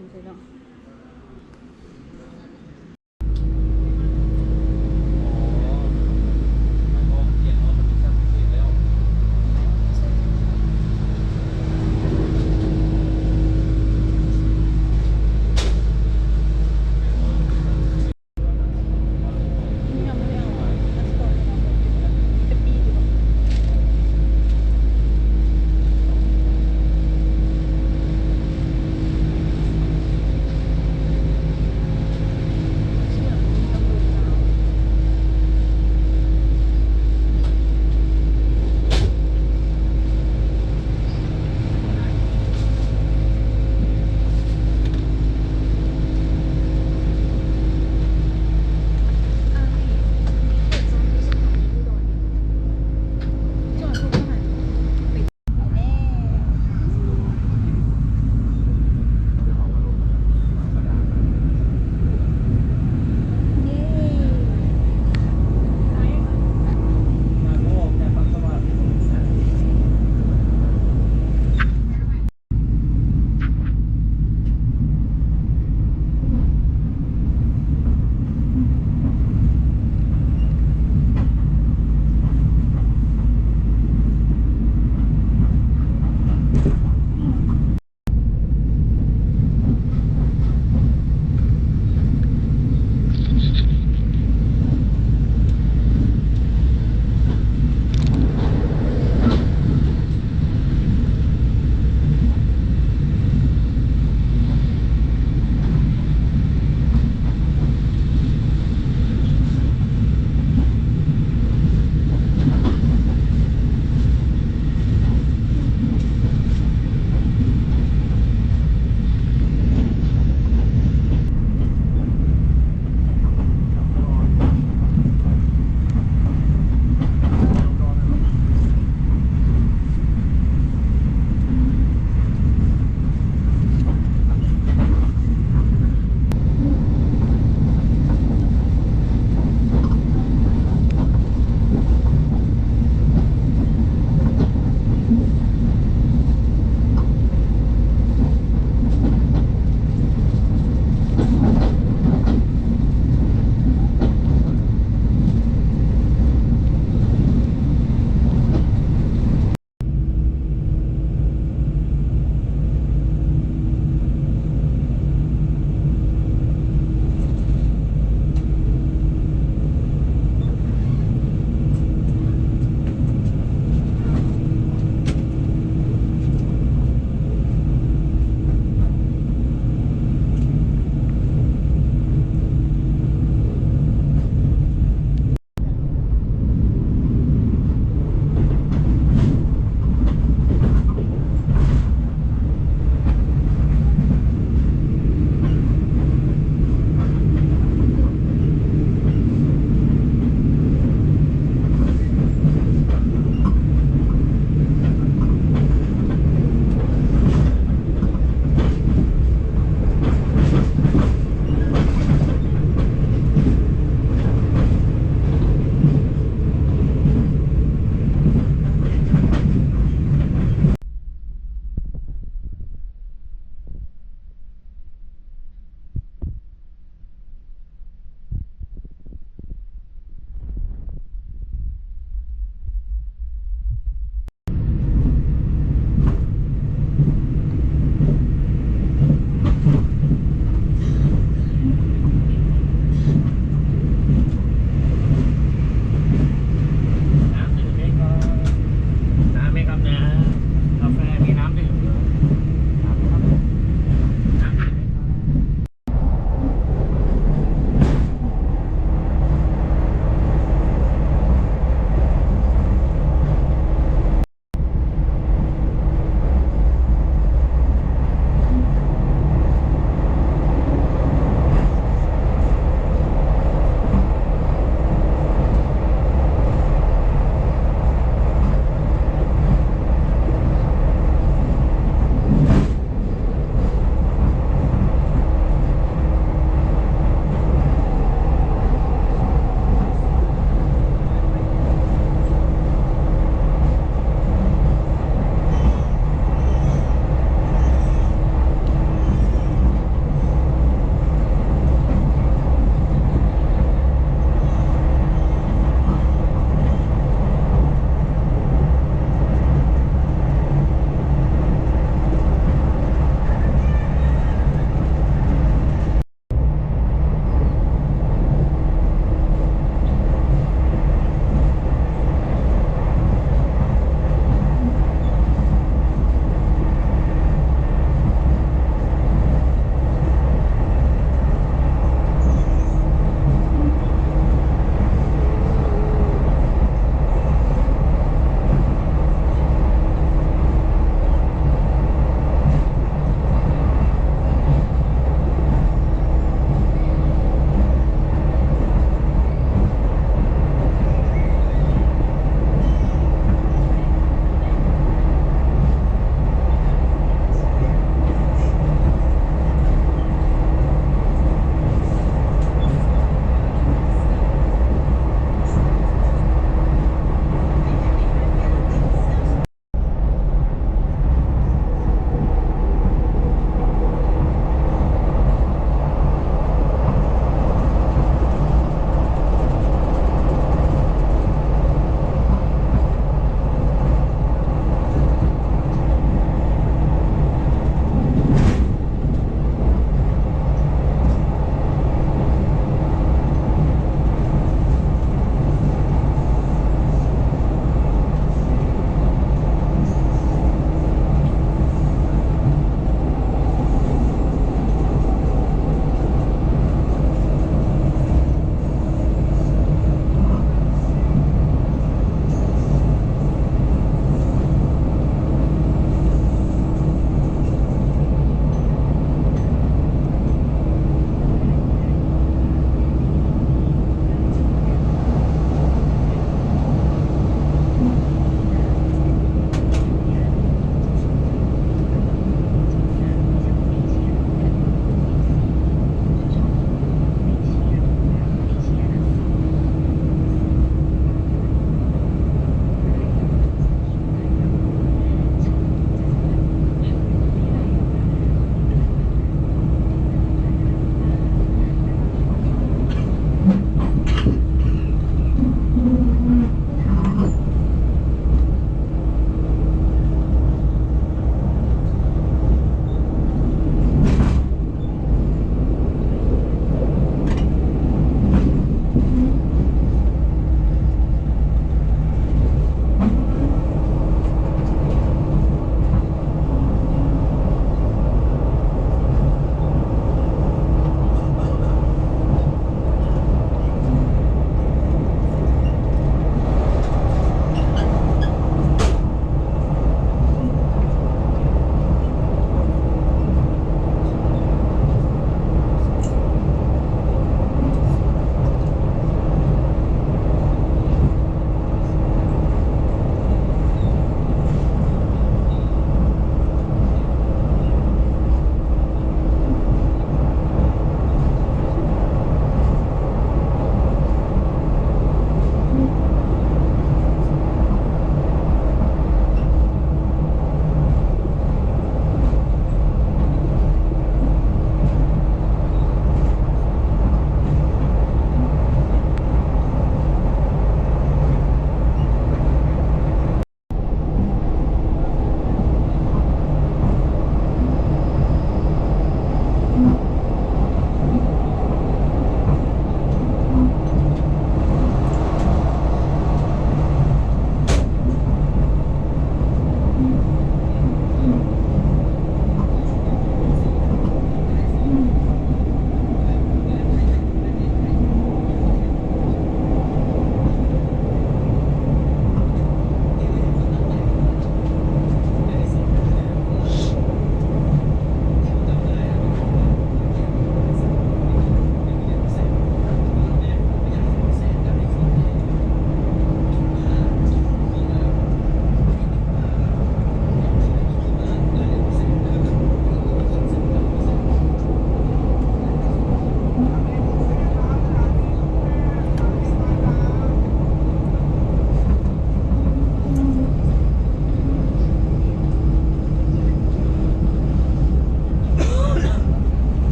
ນໃສ່ເນາະ.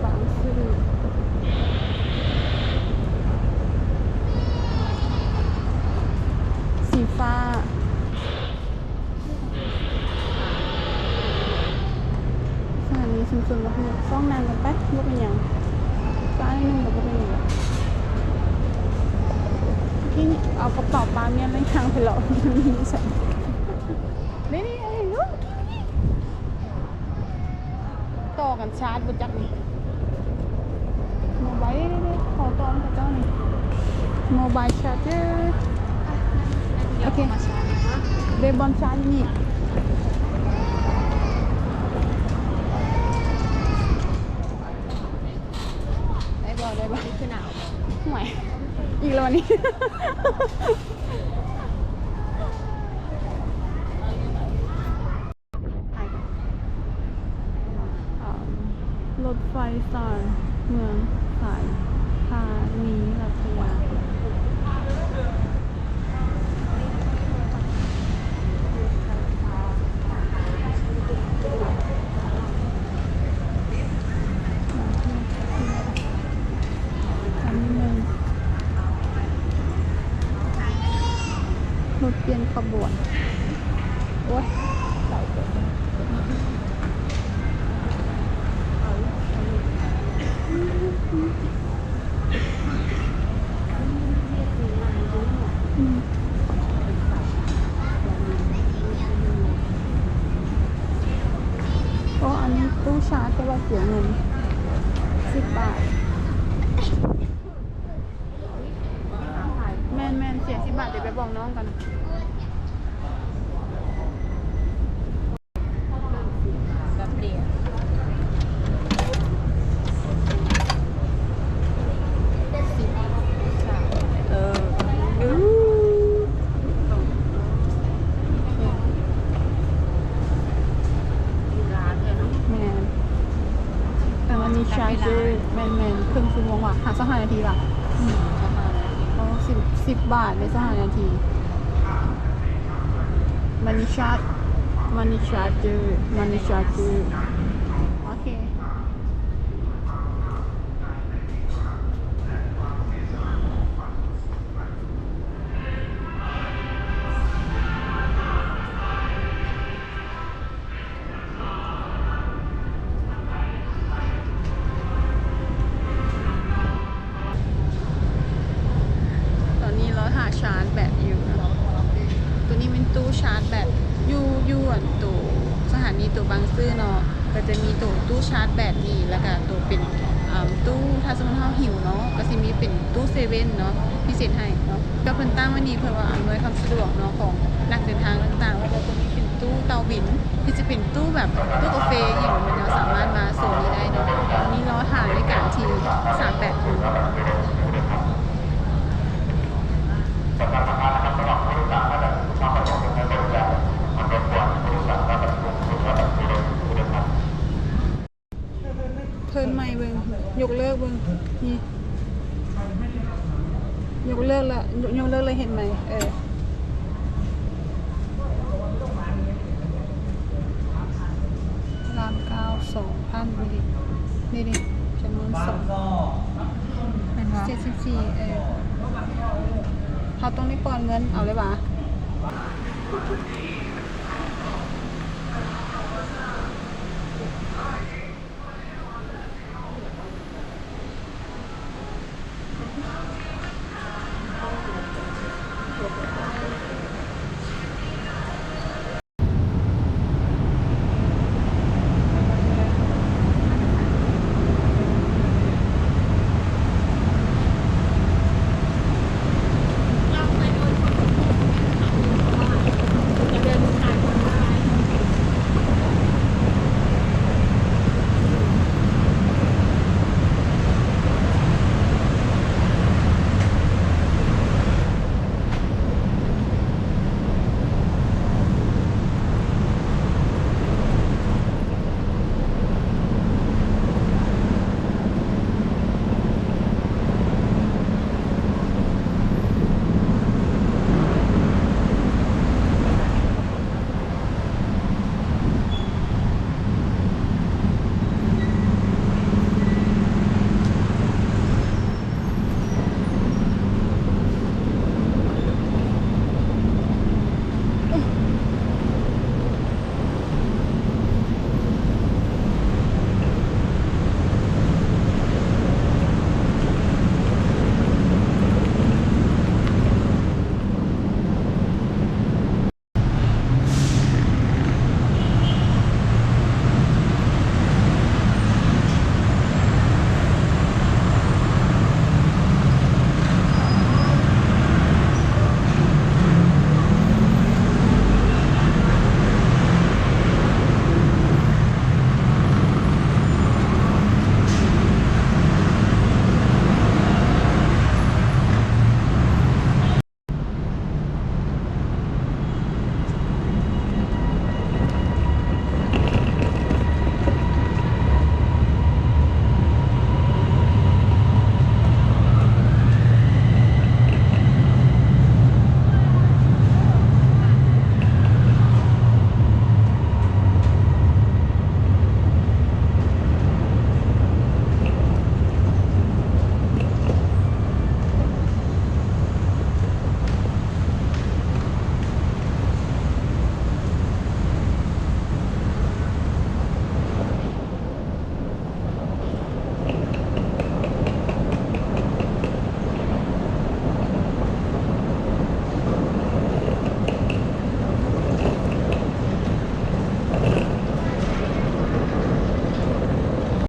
ບາງຊື່ ສີຟ້າ. ສະຖານີຊຸມຊົນບໍ່ຮູ້ ຕ້ອງນັ່ງກັນໄປ ບໍ່ເປັນຫຍັງ ຊ້າໜ້ອຍໜຶ່ງກໍບໍ່ເປັນຫຍັງ. ທີ່ເອົາກະເປົາປາມຽນແລ້ວຍ່າງໄປເລາະ ມີໃສ ນີ້ໆ ເອີ ໂອ້ ຕໍ່ກັນຊາດບໍ່ຈັກນີ້ ໂມບາຍເດ້ ເດ້ ຂໍຕໍ່ນຳເຂົາເຈົ້ານີ້ ໂມບາຍຊາເຈີ. ໂອເຄ ເດບອນຊາຢູ່ນີ້ ໄດ້ບໍ່ ໄດ້ບໍ່? ຄືໜາວບໍ່? ຫ່ວຍ ອີກແລ້ວນີ້. ລົດໄຟສາຍເມືອງສາຍທານີ ລັດສະຍາ. ອັນນີ້ແມ່ນລົດປ່ຽນຂະບວນ. ໂອ້ຍ ໄກເກີນ. ອືມ ໂອ້ ອັນນີ້ຕູ້ຊາດ ແຕ່ວ່າເສຍເງິນສິບບາດ. ແມ່ນໆ ເສຍສິບບາດ ດຽວໄປບອກນ້ອງກ່ອນ. ແມ່ນ ແຕ່ວ່າມີຊາເຈີ ແມ່ນໆ ເຄິ່ງຊົ່ວໂມງຫວາ ຫາຊາວຫ້ານາທີຫວາ. ອືມ ຊາວຫ້ານາທີ ໂອ້ ສິບ ສິບບາດໃນຊາວຫ້ານາທີ. ມັນມີຊາ ມັນມີຊາເຈີ ມັນມີຊາເຈີ ໂອເຄ. ຕອນນີ້ລໍຖ້າຊາດແບັດຢູ່ນະ. ໂຕນີ້ແມ່ນຕູ້ຊາດແບັດ ຢູ່ ຢູ່ອັນໂຕສະຖານີໂຕບາງຊື່ເນາະ ກໍຈະມີໂຕຕູ້ຊາດແບັດນີ້ ແລ້ວກໍໂຕເປັນ ອາ ຕູ້ ຖ້າສົມມຸດເຮົາຫິວເນາະ ກໍຊິມີເປັນຕູ້ເຊເວັ່ນເນາະ ພິເສດໃຫ້ເນາະ. ກໍເພິ່ນຕັ້ງໄວ້ນີ້ເພື່ອວ່າອຳນວຍຄວາມສະດວກເນາະ ຂອງນັກເດີນທາງຕ່າງໆ ແລ້ວກໍໂຕນີ້ເປັນຕູ້ເຕົາບິນ ທີ່ຈະເປັນຕູ້ແບບຕູ້ກາເຟອີ່ຫຍັງແບບນີ້ ສາມາດມາໂຊນນີ້ໄດ້ເນາະ. ອັນນີ້ລໍຖ້າໃນການທີ່ສາມແປດຄົນ. ເພິ່ນໃໝ່ເບິ່ງ ຍົກເລີກເບິ່ງ ນີ້ ຍົກເລີກລະ ຍົກເລີກລະເຮັດໃໝ່ ເອີ ພະລາມເກົ້າ ສອງພັນ ນີ້ເດ ນີ້ເດ ຈຳນວນສອງ ແມ່ນບໍ່ ເຈັດສິບສີ່ ເອີ ເຮົາຕ້ອງໄດ້ປ່ອນເງິນ ເອົາເລີຍຫວາ?